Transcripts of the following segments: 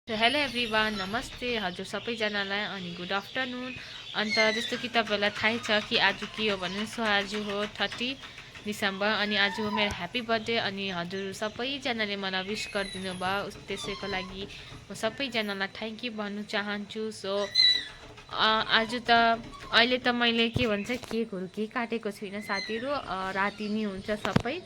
Hello everyone, नमस्ते हजुर सबैजनालाई अनि गुड आफ्टरनुन। अन्त जस्तो कि तपाईँलाई थाहै छ कि आज के हो भने सो आज हो 30 डिसेम्बर अनि आज हो मेरो ह्याप्पी बर्थडे। अनि हजुर सबैजनाले मलाई विस गरिदिनु भयो, त्यसैको लागि म सबैजनालाई थ्याङ्क यू भन्नु चाहन्छु। सो आज त अहिले त मैले के भन्छ केकहरू केही काटेको छुइनँ साथीहरू, राति नै हुन्छ सबै।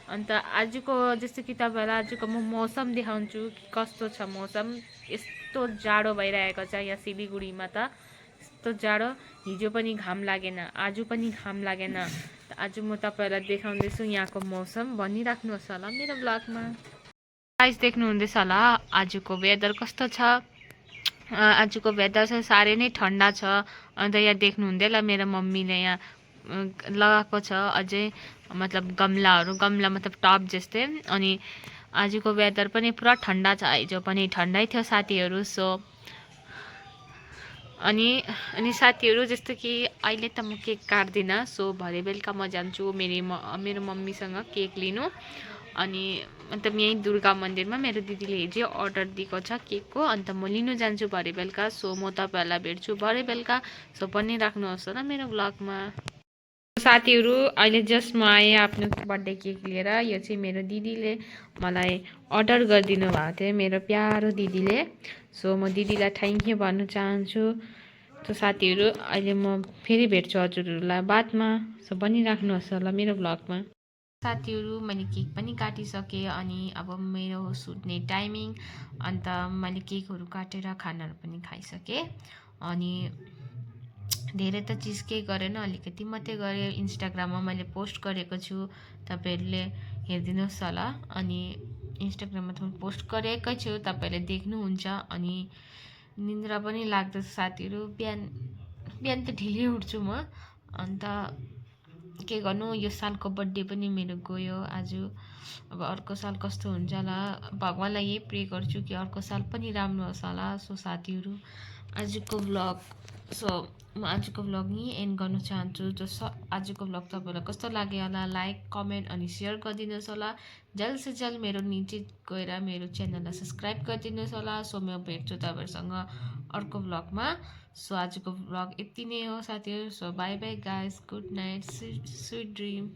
अन्त आजको जस्तो कि तपाईँलाई आजको म मौसम देखाउँछु कि कस्तो छ मौसम। यस्तो जाडो भइरहेको छ यहाँ सिलिगुडीमा, त यस्तो जाडो। हिजो पनि घाम लागेन, आज पनि घाम लागेन। आज म तपाईँलाई देखाउँदैछु यहाँको मौसम, भनिराख्नुहोस् होला मेरो ब्लगमा। गाइस देख्नुहुँदैछ होला आजको वेदर कस्तो छ। आजको वेदर चाहिँ साह्रै नै ठन्डा छ। अन्त यहाँ देख्नुहुँदै होला मेरो मम्मीले यहाँ लगाएको छ अझै मतलब गमला मतलब टप जस्तै। अनि आजको वेदर पनि पुरा ठन्डा छ, हिजो पनि ठन्डै थियो साथीहरू। सो अनि साथीहरू जस्तो कि अहिले त म केक काट्दिनँ। सो भरे बेलुका म जान्छु मेरो मम्मीसँग केक लिनु। अनि मतलब यहीँ दुर्गा मन्दिरमा मेरो दिदीले हिजो अर्डर दिएको छ केकको, अन्त म लिनु जान्छु भरे बेलुका। सो म तपाईँहरूलाई भेट्छु भरे बेलुका। सो बनिराख्नुहोस् होला मेरो ब्लगमा। साथीहरू अहिले जस्ट म आएँ आफ्नो बर्थडे केक लिएर। यो चाहिँ मेरो दिदीले मलाई अर्डर गरिदिनु भएको थियो, मेरो प्यारो दिदीले। सो म दिदीलाई थ्याङ्क यू भन्न चाहन्छु। सो साथीहरू अहिले म फेरि भेट्छु हजुरहरूलाई बादमा। सो बनिराख्नुहोस् होला मेरो ब्लगमा। साथीहरू मैले केक पनि काटिसकेँ अनि अब मेरो सुत्ने टाइमिङ। अन्त मैले केकहरू काटेर खानाहरू पनि खाइसकेँ। अनि धेरै त चिज केही गरेन, अलिकति मात्रै गरेँ। इन्स्टाग्राममा मैले पोस्ट गरेको छु, तपाईँहरूले हेरिदिनुहोस् होला। अनि इन्स्टाग्राममा त म पोस्ट गरेकै छु, तपाईँहरूले देख्नुहुन्छ। अनि निन्द्रा पनि लाग्दैछ साथीहरू, बिहान त ढिलै उठ्छु म। अन्त के गर्नु, यो सालको बर्थडे पनि मेरो गयो आज। अब अर्को साल कस्तो हुन्छ होला, भगवान्लाई यही प्रे गर्छु कि अर्को साल पनि राम्रो होस् होला। सो साथीहरू आजको म आजको भ्लग यहीँ एन्ड गर्न चाहन्छु। आजको भ्लग तपाईँलाई कस्तो लाग्यो होला, लाइक कमेन्ट अनि सेयर गरिदिनुहोस् होला। जल्द से जल्द मेरो निचे गएर मेरो च्यानललाई सब्सक्राइब गरिदिनुहोस् होला। सो म भेट्छु तपाईँहरूसँग अर्को भ्लगमा। सो आजको भ्लग यति नै हो साथीहरू। So by by guys, good night, sweet dream.